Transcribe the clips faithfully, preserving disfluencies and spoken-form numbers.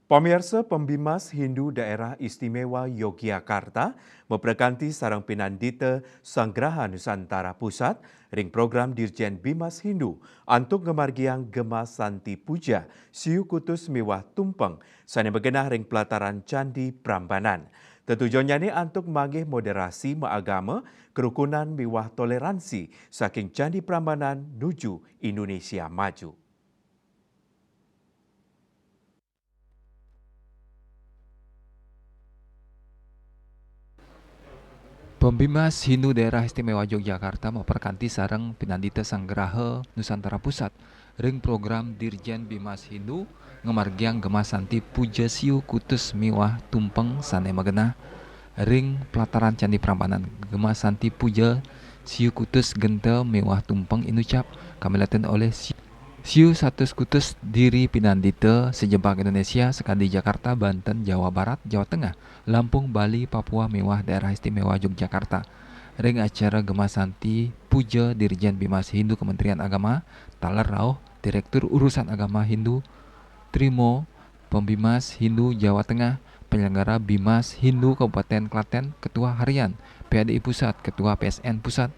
Pamiarsa, Pembimas Hindu Daerah Istimewa Yogyakarta maprakanti sareng pinandita Sanggraha Nusantara Pusat ring program Dirjen Bimas Hindu antuk ngamargiang Gema Santi Puja, siu kutus miwah tumpeng sane magenah ring pelataran Candi Prambanan. Tetujonnyane antuk manggih moderasi maagama, kerukunan miwah toleransi saking Candi Prambanan nuju Indonesia Maju. Pembimas Hindu Daerah Istimewa Yogyakarta maprakanti sareng pinandita Sanggraha Nusantara Pusat ring program Dirjen Bimas Hindu ngamargiang Gema Santi Puja, siu kutus miwah tumpeng sane magenah ring pelataran Candi Prambanan. Gema Santi Puja, siu kutus genta miwah tumpeng inucap kamiletin olih si- siu satus kutus diri pinandita sajebag Indonesia, sakadi Jakarta, Banten, Jawa Barat, Jawa Tengah, Lampung, Bali, Papua, miwah Daerah Istimewa Yogyakarta. Ring acara Gema Santi Puja, Dirjen Bimas Hindu Kementerian Agama, taler rauh Direktur Urusan Agama Hindu, Trimo, Pembimas Hindu Jawa Tengah, penyelenggara Bimas Hindu Kabupaten Klaten, Ketua Harian P A D I Pusat, Ketua P S N Pusat,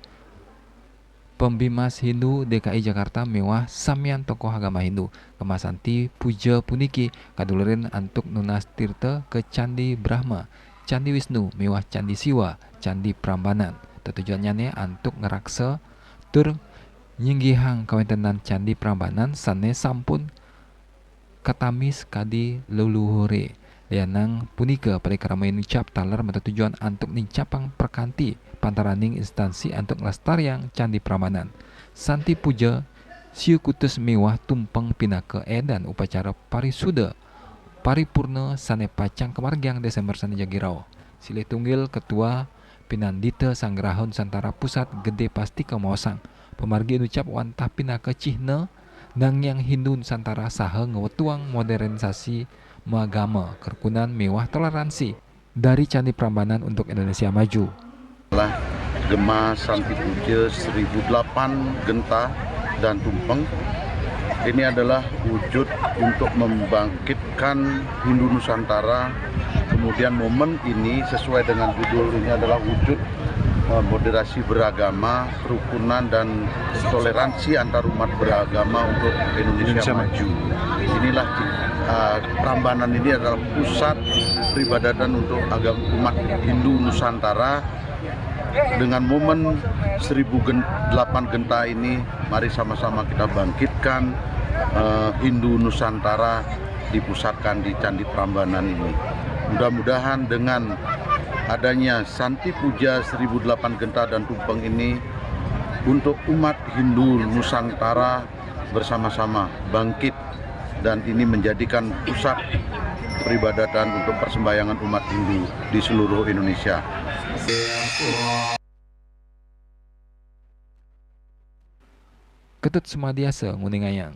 Pembimas Hindu D K I Jakarta miwah samian tokoh agama Hindu. Gema Santi Puja puniki kadulurin antuk nunas tirta ka Candi Brahma, Candi Wisnu miwah Candi Siwa, Candi Prambanan. Tetujonnyane antuk ngraksa tur nyinggihang kawentenan Candi Prambanan sane sampun katamis kadi leluhure. Lianan punika, parikrama inucap taler matetujon antuk nincapang prakanti pantaraning instansi antuk nglestariang Candi Prambanan. Santi Puja, siu kutus miwah tumpeng pinaka edan upacara parisuda paripurna sane pacang kamargiang Desember sane jagi rauh. Silih tunggil Ketua Pinandita Sanggraha Nusantara Pusat Gede Pastika maosang, pamargi inucap wantah pinaka cihna nangiang Hindu Nusantara saha ngwetuang modernisasi maagama, kerukunan miwah toleransi dari Candi Prambanan untuk Indonesia Maju. Adalah Gema Santi Puja seribu delapan genta dan tumpeng. Ini adalah wujud untuk membangkitkan Hindu Nusantara. Kemudian momen ini sesuai dengan judul, ini adalah wujud eh, moderasi beragama, kerukunan dan toleransi antar umat beragama untuk Indonesia Indonesia Maju. Inilah eh, Prambanan ini adalah pusat peribadatan untuk agama umat Hindu Nusantara. Dengan momen seribu gen- delapan genta ini, mari sama-sama kita bangkitkan eh, Hindu Nusantara dipusatkan di Candi Prambanan ini. Mudah-mudahan dengan adanya Santi Puja seribu delapan genta dan tumpeng ini, untuk umat Hindu Nusantara bersama-sama bangkit, dan ini menjadikan pusat peribadatan untuk persembahyangan umat Hindu di seluruh Indonesia. Ketut sumadiasa nguningayang.